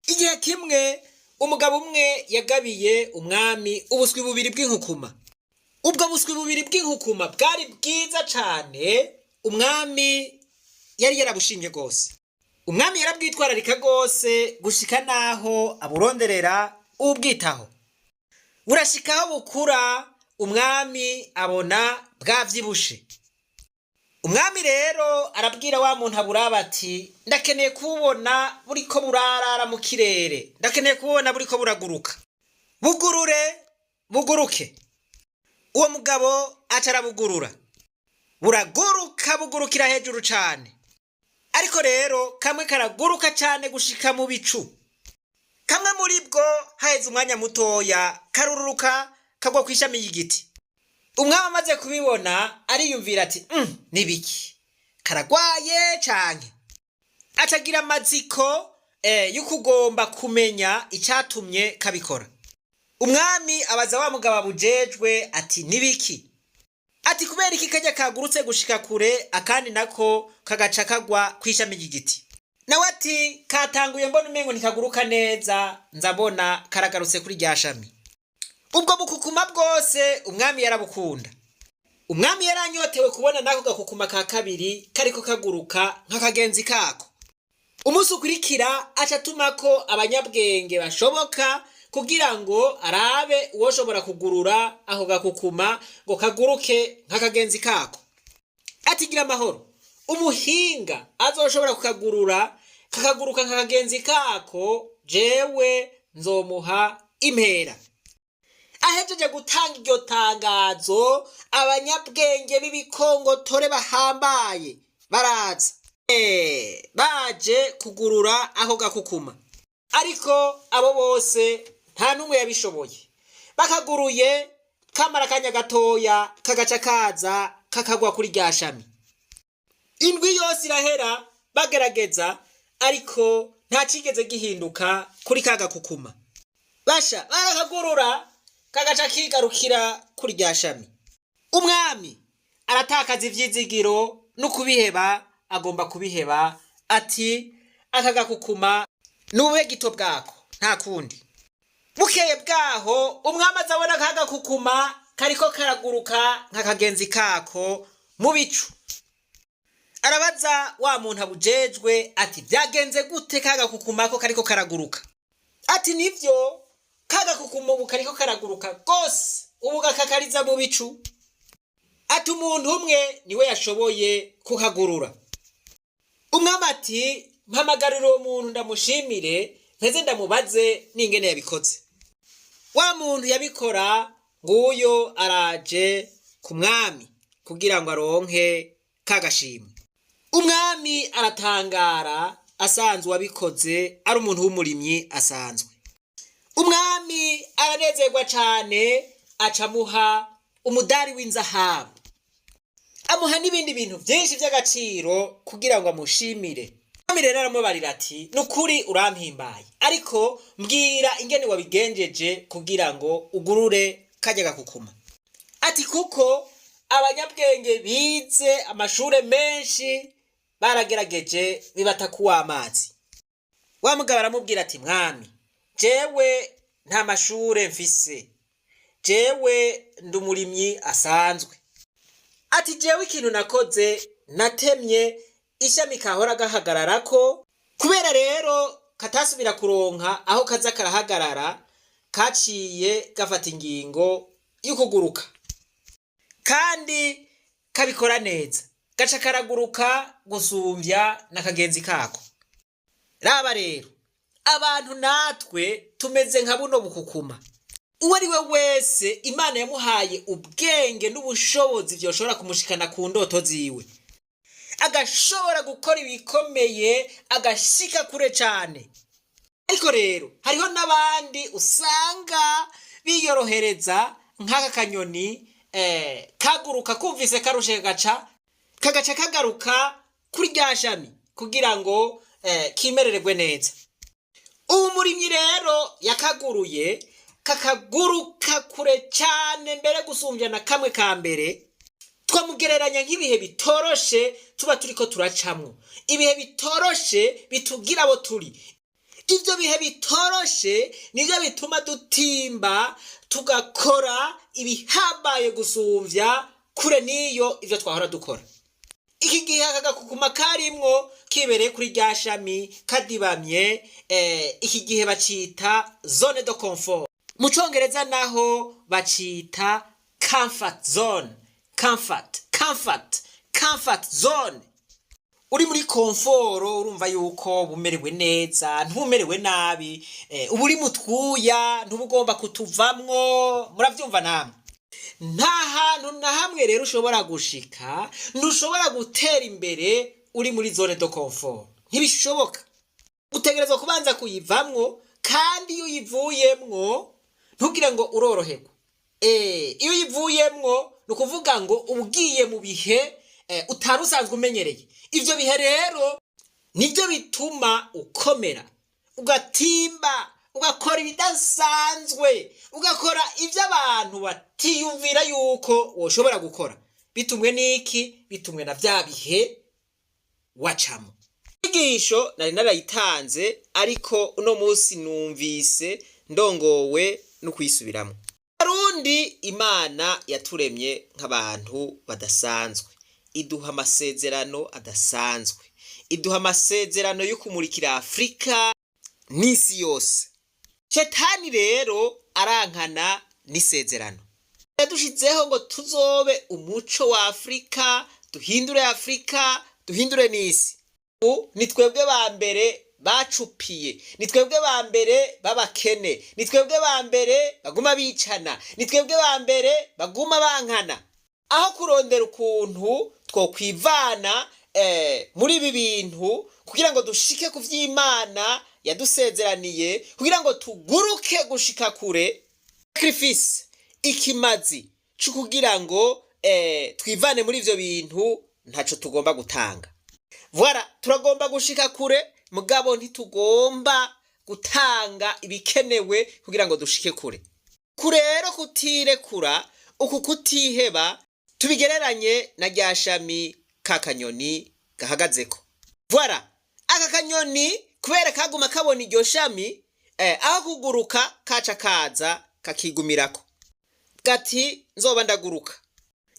Igihe kimwe umugabo umwe yagabiye umwami ubuswi bubiri bw'inkukuma. Ubwo buswi bubiri bw'inkukuma bwari bwiza cane, umwami yari yarabushimye rwose. Umwami yarabwitwararika rwose gushika n'aho aburonderera ubwitaho. Burashika aho bukura, umwami abona bwavyibushe. Umwami rero arabwira wa muntu aburaba ati: "Ndakeneye kububona buriko burarara mu kirere, ndakeneye kububona buriko buraguruka, bugurure buguruke." Uwo mugabo aca arabugurura, buraguruka, bugurukira hejuru cane. Ariko rero kamwe karaguruka cane gushika mu bicu. Kamwe muri bwo, haheze umwanya mutoya, karururuka kagwa kw'ishami y'igiti. Umwami amaze kubibona ariyumvira ati: "Nibiki, karagwaye canke?" Acagira amatsiko y'ukugomba kumenya icatumye kabikora. Umwami abaza wa mugabo abujejwe ati: "Nibiki?" Ati: "Kubera iki kajya kagurutse gushika kure, akandi nako kagaca kagwa kw'ishami ry'igiti?" Nawe ati: "Katanguye mbona umengo ntikaguruka neza, nzabona karagarutse kuri rya shami." Ubwo bukukuma bwose umwami yarabukunda. Umwami yaranyotewe kubona n'ako gakukuma ka kabiri kariko kaguruka nk'akagenzi kako. Umunsi ukurikira aca atumako abanyabwenge bashoboka kugira ngo arabe uwoshobora kugurura ako gakukuma ngo kaguruke nk'akagenzi kako. Atigira amahoro, umuhinga azoshobora kukagurura kakaguruka nk'akagenzi kako, jewe nzomuha impera. Ahejeje gutanga iryo tangazo, abanyabwenge b'ibikongotore bahambaye baraza, baje kugurura ako gakukuma. Ariko abo bose nta n'umwe yabishoboye. Bakaguruye kamara akanya gatoya, kagaca kaza kakagwa kuri rya shami. Indwi yose irahera bagerageza, ariko nta cigeze gihinduka kuri ka gakukuma. Basha barakagurura, kagaca kigarukira kuri rya shami. Umwami aratakaza ivyizigiro no kubiheba, agomba kubiheba, ati: "Aka gakukuma nube gito bwako, nta kundi." Bukeye bwaho umwami azabona ka gakukuma kariko karaguruka nk'akagenzi kako mu bicu. Arabaza wa muntu abujejwe ati: "Vyagenze gute, ka gakukuma ko kariko karaguruka?" Ati: "Nivyo, ka gakukuma ubu kariko karaguruka rwose, ubu gakakariza mu bicu." Ati: "Umuntu umwe niwe yashoboye kukagurura." Umwami ati: "Mpamagarira uwo muntu ndamushimire, mpeze ndamubaze n'ingene yabikoze." Wa muntu yabikora nguyo araje ku mwami kugira ngo aronke ka gashimwe. Umwami aratangara asanzwe uwabikoze ari umuntu w'umurimyi asanzwe. Umwami aranezerwa cane, aca amuha umudari w'inzahabu, amuha n'ibindi bintu vyinshi vy'agaciro kugira ngo amushimire. Umwami rero aramubarira ati: "Nukuri urampimbaye, ariko mbwira ingene wabigenjeje kugira ngo ugurure karya gakukuma." Ati: "Kuko abanyabwenge bize amashure menshi baragerageje bibata kuw'amazi." Wa mugabo aramubwira ati: "Mwami, jewe nta mashure mfise, jewe ndi umurimyi asanzwe." Ati: "Jewe ikintu nakoze, natemye ishami kahora gahagararako. Kubera rero katasubira kuronka aho kaza karahagarara, kaciye gafata ingingo y'ukuguruka, kandi kabikora neza, gaca karaguruka gusumvya na kagenzi kako." Raba rero, abantu natwe tumeze nka buno bukukuma. Uwo ari we wese Imana yamuhaye ubwenge n'ubushobozi vyoshobora kumushikana ku ndoto ziwe, agashobora gukora ibikomeye, agashika kure cane. Ariko rero hariho n'abandi usanga biyorohereza nk'aka kanyoni kaguruka kumvise karushe, kagaca kagaruka kuri rya shami kugira ngo kimerererwe neza. Ubu murimyi rero yakaguruye kakaguruka kure cyane mbere gusumbya na kamwe ka mbere, twamugereranya nk'ibihe bitoroshe tuba turiko turacamwo, ibihe bitoroshe bitugira abo turi. Ibyo bihe bitoroshe nibyo bituma dutimba, tugakora ibihambaye gusumvya kure n'iyo ibyo twahora dukora. Iki gihe aka gakukuma karimwo kibereye kuri rya shami kadibamye. Iki gihe bacita zone de confort, mu congereza naho bacita comfort zone. Comfort, comfort, comfort zone. Uri muri confort, urumva yuko bumerewe neza, ntumerewe nabi, uba uri mu twuya, ntuba ugomba kutuvamwo. Muravyumva namwe? Nta hantu na hamwe rero ushobora gushika, ntushobora gutera imbere uri muri zone de confort, ntibishoboka. Utegerezwa kubanza kuyivamwo, kandi iyo uyivuyemwo ntugire ngo uroroherwa. Iyo uyivuyemwo ni ukuvuga ngo uba ugiye mu bihe utari usanzwe umenyereye. Ivyo bihe rero nibyo bituma ukomera, ugatimba, ugakora ibidasanzwe, ugakora ibyo abantu batiyumvira yuko woshobora gukora. Bitumwe n'iki? Bitumwe na bya bihe wacamo. Inyigisho nari narayitanze, ariko uno munsi numvise ndongowe no kuyisubiramo. Abarundi, Imana yaturemye nk'abantu badasanzwe, iduha amasezerano adasanzwe, iduha amasezerano yo kumurikira Afurika n'isi yose. Shetani rero arankana n'isezerano yadushizeho ngo tuzobe umuco wa Afurika, duhindure Afurika, duhindure n'isi. Ubu ni twebwe ba mbere bacupiye, ni twebwe ba mbere b'abakene, ni twebwe ba mbere baguma bicana, ni twebwe ba mbere baguma bankana. Aho kurondera ukuntu twokwivana muri ibi bintu kugira ngo dushike ku vy'Imana yadusezeraniye, kugira ngo tuguruke gushika kure, sacrifice, ikimazi co kugira ngo twivane muri ivyo bintu, ntaco tugomba gutanga. Voilà, turagomba gushika kure, mugabo ntitugomba gutanga ibikenewe kugira ngo dushike kure. Rero kutirekura, uku kutiheba, tubigereranye na rya shami ka kanyoni gahagazeko. Voilà, aka kanyoni kubera kaguma kabona iryo shami, aho kuguruka kaca kaza kakigumirako, gati nzoba ndaguruka.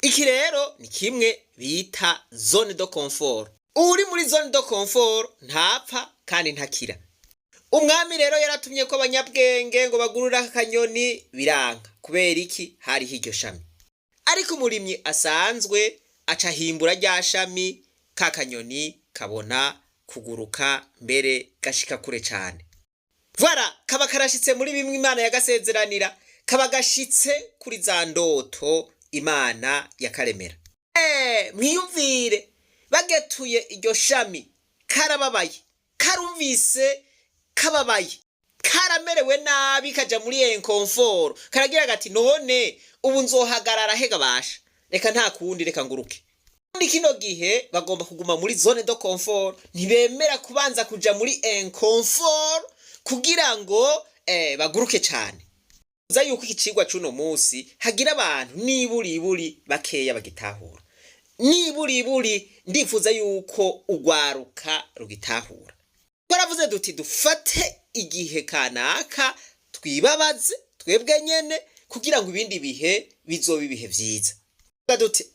Iki rero ni kimwe bita zone de confort. Uri muri zone de confort ntapfa kandi ntakira. Umwami rero yaratumye ko abanyabwenge ngo bagurure aka kanyoni, biranga. Kubera iki? Hariho iryo shami. Ariko umurimyi asanzwe aca ahimbura rya shami, ka kanyoni kabona kuguruka, mbere gashika kure cane. Voilà, kaba karashitse muri bimwe Imana yagasezeranira, kaba gashitse kuri za ndoto Imana yakaremera. Mwiyumvire, bagetuye iryo shami, karababaye, karumvise kababaye, karamerewe nabi, kaja muri inconfort, karagira gati: "None ubu nzohagarara he gabasha? Reka, nta kundi, reka nguruke." Muri kino gihe bagomba kuguma muri zone de confort, ntibemera kubanza kuja muri inconfort kugira ngo baguruke cane. Uza yuko iki cigwa c'uno musi hagira abantu niburiburi bakeya bagitahura. Niburiburi ndifuza yuko ugwaruka rugitahura. Twaravuze duti dufate igihe kanaka twibabaze twebwe nyene kugira ngo ibindi bihe bizobe ibihe vyiza. Duti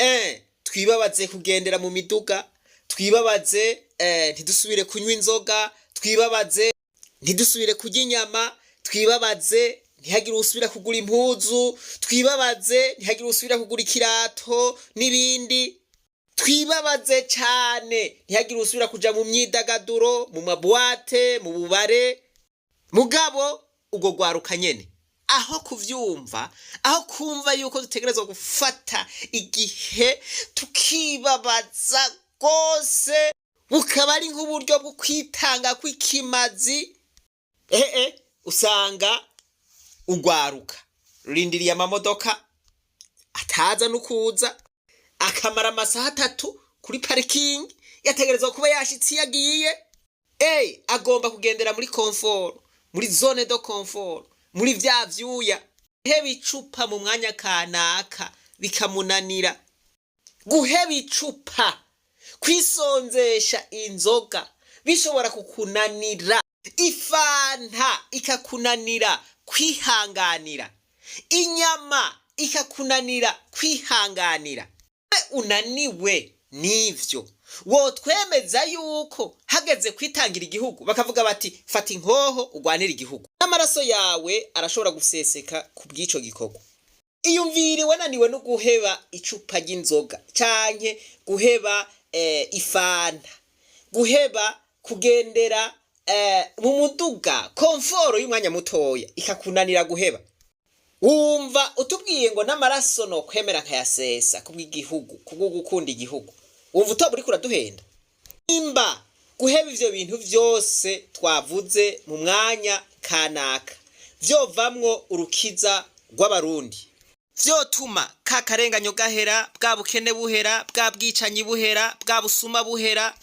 twibabaze kugendera mu miduga, twibabaze ntidusubire kunywa inzoga, twibabaze ntidusubire kurya inyama, twibabaze ntihagire usubira kugura impuzu, twibabaze ntihagire usubira kugura ikirato n'ibindi, twibabaze cane ntihagire usubira kuja mu myidagaduro, mu ma boîtes, mu bubare. Mugabo ubwo gwaruka nyene, aho kuvyumva, aho kumva yuko dutegerezwa gufata igihe tukibabaza rwose, bukaba ari nk'uburyo bwo kwitanga kw'ikimazi, usanga ugwaruka rurindiriye amamodoka ataza n'ukuza, akamara amasaha 3 kuri parikingi, yategerezwa kuba yashitse iyo agiye. Agomba kugendera muri confort, muri zone de confort, muri vya vyuya. Guheba icupa mu mwanya kanaka bikamunanira, guheba icupa, kwisonzesha inzoga bishobora kukunanira. Ifanta ikakunanira kwihanganira, inyama ikakunanira kwihanganira, unaniwe n'ivyo, wotwemeza yuko hageze kwitangira igihugu bakavuga bati: "Fata inkoho urwanire igihugu", n'amaraso yawe arashobora guseseka ku bw'ico gikorwa? Iyumvire wananiwe no guheba icupa ry'inzoga canke guheba ifanta, guheba kugendera mu muduga, confort y'umwanya mutoya ikakunanira guheba. Wumva utubwiye ngo n'amaraso no kwemera nkayasesa kubw'igihugu, kubwo gukunda igihugu, wumva utoba uriko uraduhenda? Nimba guheba ivyo bintu vyose twavuze mu mwanya kanaka vyovamwo urukiza rw'Abarundi, vyotuma ka karenganyo gahera, bwa bukene buhera, bwa bwicanyi buhera, bwa busuma buhera,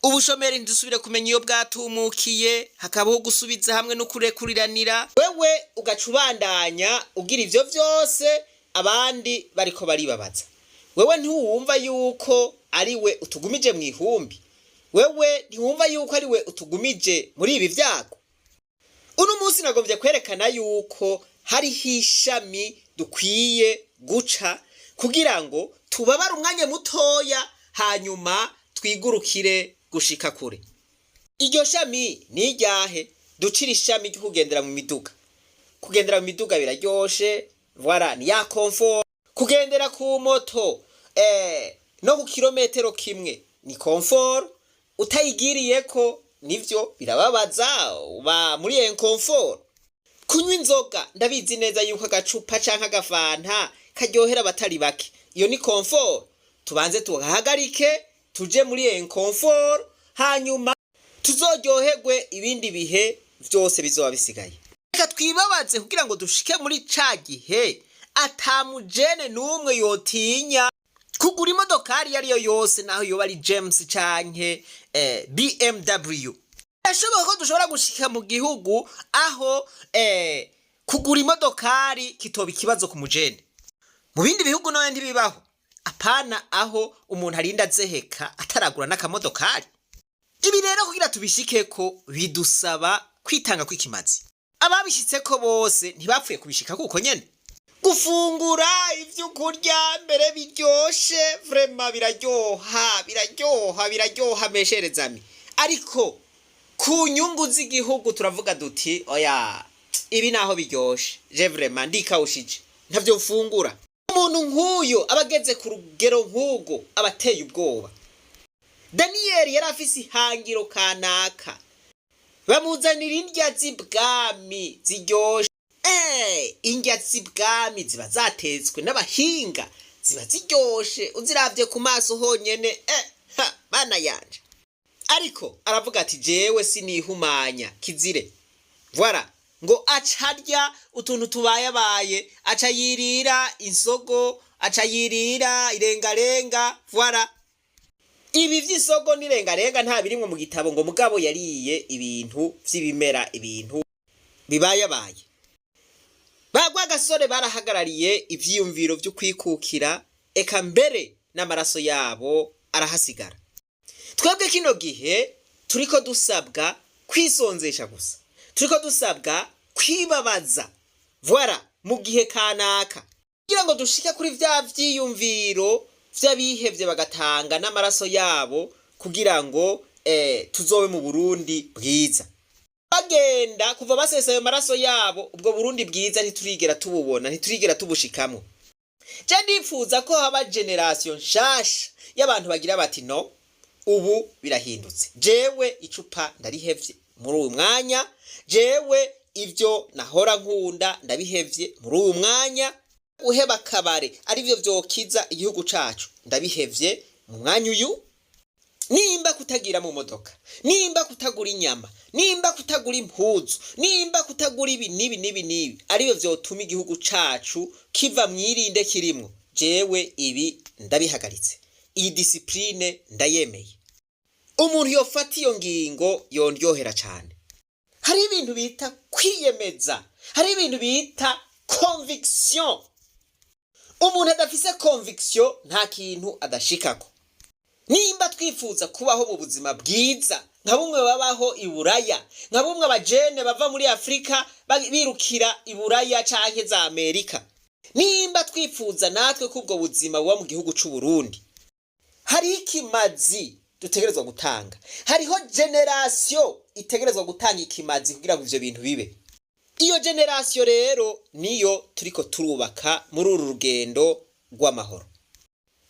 ubushomeri ntidusubire kumenya iyo bwatumukiye, hakabaho gusubiza hamwe no kurekuriranira, wewe ugaca ubandanya ugira ivyo vyose abandi bariko baribabaza, wewe ntiwumva yuko ari we utugumije mu ihumbi? Wewe ntiwumva yuko ari we utugumije muri ibi vyago? Uno munsi nagombye kwerekana yuko hariho ishami dukwiye guca kugira ngo tubabare umwanya mutoya, hanyuma twigurukire gushika kure. Iryo shami ni iryahe? Ducira ishami ryo kugendera mu miduga. Kugendera mu miduga biraryoshe, voilà, ni ya confort. Kugendera ku moto no ku kilometero kimwe ni confort, utayigiriyeko nivyo birababaza, uba muri inconfort. Kunywa inzoga, ndabizi neza yuko agacupa canke agafanta karyohera abatari bake, iyo ni confort. Tubanze tugahagarike, tuje muri inconfort, hanyuma tuzoryoherwe ibindi bihe vyose bizoba bisigaye. Reka twibabaze kugira ngo dushike muri ca gihe ata mujene n'umwe yotinya kugura imodokari iyo ariyo yose, naho yoba ari James canke BMW. Birashoboka ko dushobora gushika mu gihugu aho kugura imodokari kitoba ikibazo ku mujene. Mu bindi bihugu nawe ntibibaho, apana aho umuntu arinda azeheka ataragura n'akamodokari. Ibi rero kugira tubishikeko bidusaba kwitanga kw'ikimazi. Ababishitseko bose ntibapfuye kubishika kuko nyene. Gufungura ivyo kurya mbere biryoshe, vraiment biraryoha, biraryoha, biraryoha, mesherezami, ariko ku nyungu z'igihugu turavuga duti: "Oya, ibi naho biryoshe, je vraiment ndikawushije, ntavyo mfungura." Umuntu nk'uyo aba ageze ku rugero nk'ubwo aba ateye ubwoba. Daniyeli yari afise ihangiro kanaka, bamuzanira indya z'ibwami ziryoshe. Indya z'ibwami ziba zatetswe n'abahinga, ziba ziryoshe uziravye ku maso honyene. Ha, bana yanje! Ariko aravuga ati: "Jewe sinihumanya, kizire." Voilà, ngo aca arya utuntu tubayabaye, aca yirira insogo, aca yirira irengarenga. Voilà, ibi vy'isogo n'irengarenga nta birimwo mu gitabo, ngo mugabo yariye ibintu vy'ibimera, ibintu bibayabaye. Bagwa gasore barahagarariye ivyiyumviro vyo kwikukira, eka mbere n'amaraso yabo arahasigara. Twebwe kino gihe turiko dusabwa kwisonzesha gusa, turiko dusabwa kwibabaza, voilà, mu gihe kanaka kugira ngo dushike kuri vya vyiyumviro vy'abihevye bagatanga n'amaraso yabo kugira ngo tuzobe mu Burundi bwiza. Bagenda kuva basesa ayo maraso yabo, ubwo Burundi bwiza ntiturigera tububona, ntiturigera tubushikamwo. Je ndifuza ko haba génération nshasha y'abantu bagira bati: "No, ubu birahindutse, jewe icupa ndarihevye muri uyu mwanya, jewe ibyo nahora nkunda ndabihevye muri uyu mwanya, uheba akabare arivyo vyokiza igihugu cacu ndabihevye mu mwanya uyu, nimba kutagira mu modoka, nimba kutagura inyama, nimba kutagura impuzu, nimba kutagura ibi n'ibi n'ibi n'ibi arivyo vyotuma igihugu cacu kiva mwirinde kirimwo, jewe ibi ndabihagaritse, iyi discipline ndayemeye." Umuntu yofata iyo ngingo yondyohera cane. Hari ibintu bita kwiyemeza, hari ibintu bita conviction. Umuntu adafise conviction nta kintu adashikako. Nimba twifuza kubaho mu buzima bwiza. Nka bumwe babaho i Buraya, nka bumwe abajene bava muri Afurika birukira i Buraya canke za Amerika. Nimba twifuza natwe ko ubwo buzima buba mu gihugu c'u Burundi, hariho ikimazi dutegerezwa gutanga, hariho génération itegerezwa gutanga ikimazi kugira ngo ivyo bintu bibe. Iyo génération rero niyo turiko turubaka muri uru rugendo rw'amahoro.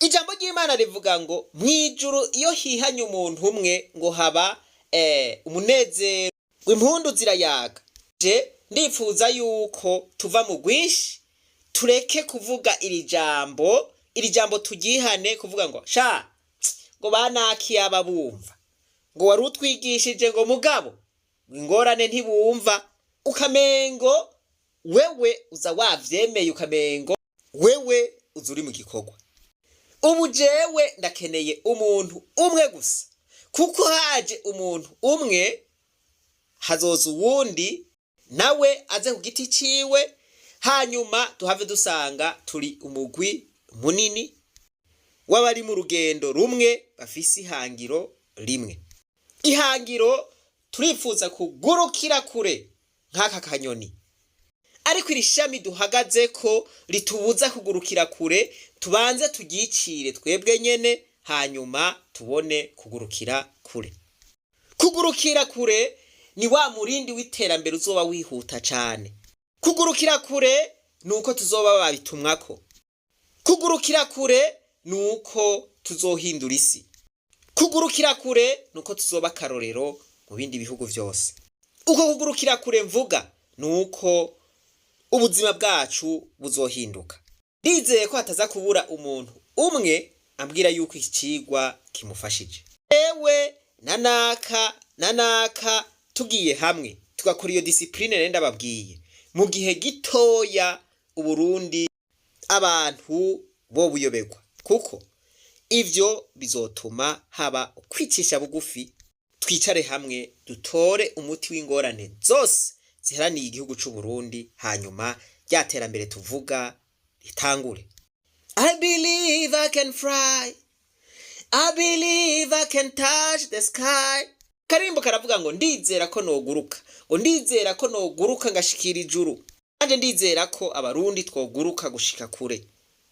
Ijambo ry'Imana rivuga ngo mw'ijuru iyo hihanye umuntu umwe ngo haba umunezero, impundu zirayaga. Je ndifuza yuko tuva mu rwinshi, tureke kuvuga iri jambo, iri jambo turyihane, kuvuga ngo sha, ngo banakiye bumva ngo wari utwigishije, ngo mugabo ingorane ntibumva, ukamengo wewe uza wavyemeye, ukamengo wewe uza uri mu gikorwa. Ubu jewe ndakeneye umuntu umwe gusa, kuko haje umuntu umwe hazoza uwundi nawe aze ku giti ciwe, hanyuma tuhave dusanga turi umugwi munini w'abari mu rugendo rumwe, bafise ihangiro rimwe. Ihangiro, turifuza kugurukira kure nk'aka kanyoni, ariko iri shami duhagaze ko ritubuza kugurukira kure, tubanze turyicire twebwe nyene, hanyuma tubone kugurukira kure. Kugurukira kure ni wa murindi w'iterambere uzoba wihuta cane. Kugurukira kure ni uko tuzoba babitumwako. Kugurukira kure ni uko tuzohindura isi. Kugurukira kure ni uko tuzoba akarorero mu bindi bihugu vyose. Uko kugurukira kure mvuga ni uko ubuzima bwacu buzohinduka. Ndizeye ko hataza kubura umuntu umwe ambwira yuko iki cigwa kimufashije. Ewe na naka na naka tugiye hamwe tugakora iyo discipline rero ndababwiye, mu gihe gitoya Uburundi abantu bo buyoberwa, kuko ivyo bizotuma haba ukwicisha bugufi, twicare hamwe dutore umuti w'ingorane zose ziharaniye igihugu c'u Burundi, hanyuma rya terambere tuvuga ritangure. I believe I can fly, I believe I can touch the sky. Karimbo karavuga ngo ndizera ko noguruka, ngo ndizera ko noguruka ngashikira ijuru. Nanje ndizera ko Abarundi twoguruka gushika kure,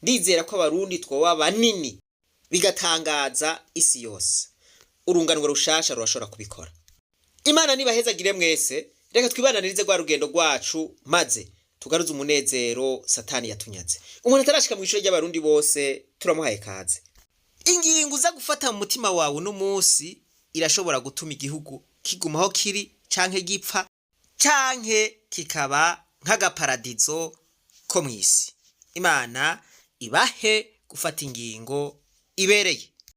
ndizera ko Abarundi twoba banini bigatangaza isi yose. Urunganwe rushasha rurashobora kubikora. Imana nibahezagire mwese. Reka twibananirize rwa rugendo rwacu, maze tugaruze umunezero Satani yatunyaze. Umuntu atarashika mu ishuri ry'Abarundi bose turamuhaye kaze. Ingingo uza gufata mu mutima wawe uno munsi irashobora gutuma igihugu kigumaho kiri, canke gipfa, canke kikaba nk'agaparadizo ko mw'isi. Imana ibahe gufata ingingo ibereye.